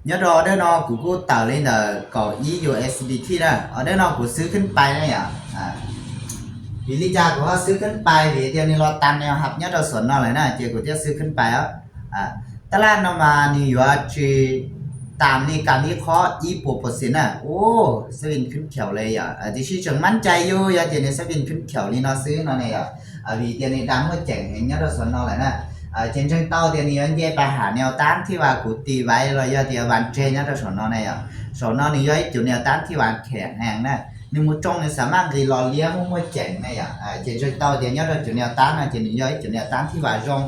Nyob rau order no kuv kuj tawm li ntawm kaum ib U S D T na, order no kuv xwb khwb pais na yom. Vim li cas kuv ho xwb khwb pais? Vim tias nws los tas nws hab nyob rau saum no lawm na, ces kuv thiaj xwb khwb pais os. Tab laj no mas nws yuav tsis tas li kas ib qhob ib puas percent na. Ua, xab vin khwb khiaum li yom, tiam sis tseem mab cai yus yog tias nws xab vin khwb khiaum li no xwb no ne yom. Vim tias nws dag muaj ceem heev nyob rau saum no lawm na. Ces ntseeg tau tias nws yuav nce pais ham neo tab thij vas kuv tis vais los yog tias vas ntseg nyob rau saum no na yom. Saum no nws yog ib cov neo tab thij vas khem heev na. Nws mus tsoo nws xam maj nqis los liab muaj muaj ceem na yom. Ces ntseeg tau tias nyob rau cov neo tab no ces nws yog ib cov neo tab thij vas zoo,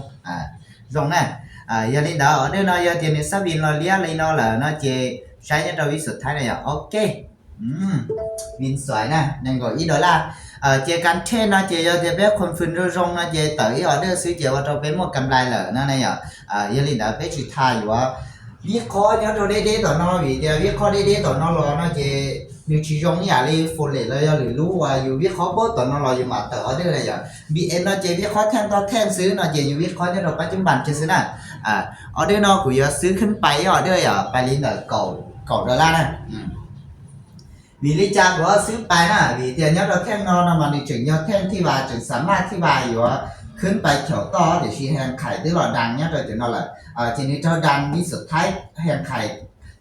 zoo na. Yog li ntawd order no yog tias nws xab vin los liab li no lawm no ces saib nyob rau vib xus thaib na yom. Ok, vin xuais na, nees nkaum ib dollar. Ces kas thej no ces yog tias peb confirm zoo zoo no ces tawm ib order xwb ces ua rau peb muaj kam nplai lawm no na yom. Yog li ntawd peb tsis tas yuav vib qhob nyob rau deb deb tom no, vim tias vib qhob deb deb tom no los no ces nws tsis zoo ib yam li forex los yog lwm lub uas yus vib qhob pab tom no los yus mam tawm order na yom. Vim es no ces vib qhob theej toj theej xwb no ces yus vib qhob nyob rau pab cub npas kiag xwb na. Order no kuv yuav xwb khwb pais ib order yom, pais li ntawm kaum dollar na. Vim li cas kuv xwb pais na? Vim tias nyob rau theej no no mas nws tseem yog theej thij vas, tseem xam maj thij vas yuav khwb pais chaum toj, tiam sis hees khais twb los dag nyob rau cov no lawm. Ces nws raug dag vib xus thaib, hees khais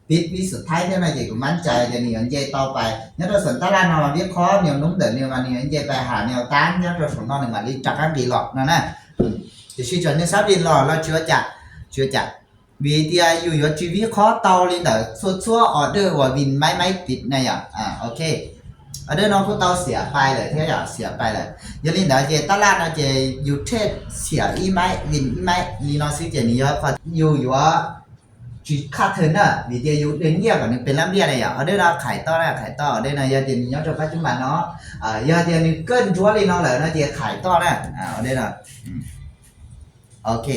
pib vib xus thaib thiab no ces kuv mab cai tias nws yuav nce tau pais nyob rau saum tab laj no mas vib qhob neo nub ntawm nws mas nws yuav nce pais ham neo tab nyob rau saum no nws mam li rov qab nqis los no na. Tiam sis thaum nws xab vin los los tsis ua cas, tsis ua cas. Vim tias yus yuav tsis vib qhob tau li ntawm txhua txhua order uas vin maib maib tid na yom. Ok, order no kuj tau xiam pais lawm thiab yom, xiam pais lawm. Yog li ntawd ces tab laj no ces yus trade xiam ib maib vin ib maib li no xwb ces nws yog qhov yus yuav tsis khaj thwm na, vim tias yus dag nyiaj kom nws pes lab npiaj na yom. Order no khais toj na, khais toj. Order no yog tias nws nyob rau pab cub npas no, yog tias nws kaj ntsuab li no lawm no ces khais toj na. Order no, ok,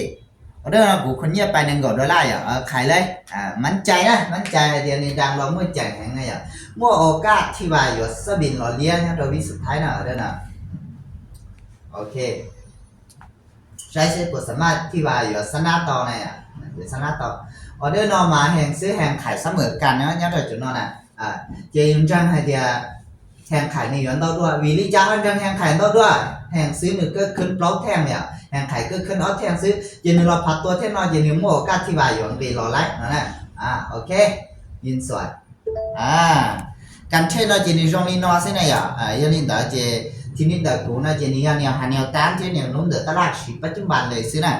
order no kuv kho nyiaj pais nees nkaum dollar yom. Khais li, mab cai na, mab cai hais tias nws dag los muaj ceem heev na yom, muaj ua kaj thij vas yuav xab vin los liab nyob rau vib xus thaib na order no. Ok, saib seb puas xam maj thij vas yuav xab nab tau na, yuav xab nab tau. Order no mas hees xwb, hees khais xab mem kas nyob rau cov no na. Ces yus ntseeg hais tias hees khais nws yuav ntau dua. Vim li cas ho ntseeg hees khais ntau dua? Hees xwb nws kaj khwb plaub theej yom, hees khais kaj khwb ob theej xwb ces nws los phav tua theej no ces nws muaj ua kaj thij vas yuav nqis los laib no na. Ok, vin xuais. Kas thej no ces nws zoo li no xwb na yom. Yog li ntawd ces thib li ntawm kuv no ces nws yog neo has neo tab thiab neo nub ntawm tab laj siv pab cub npas li xwb na.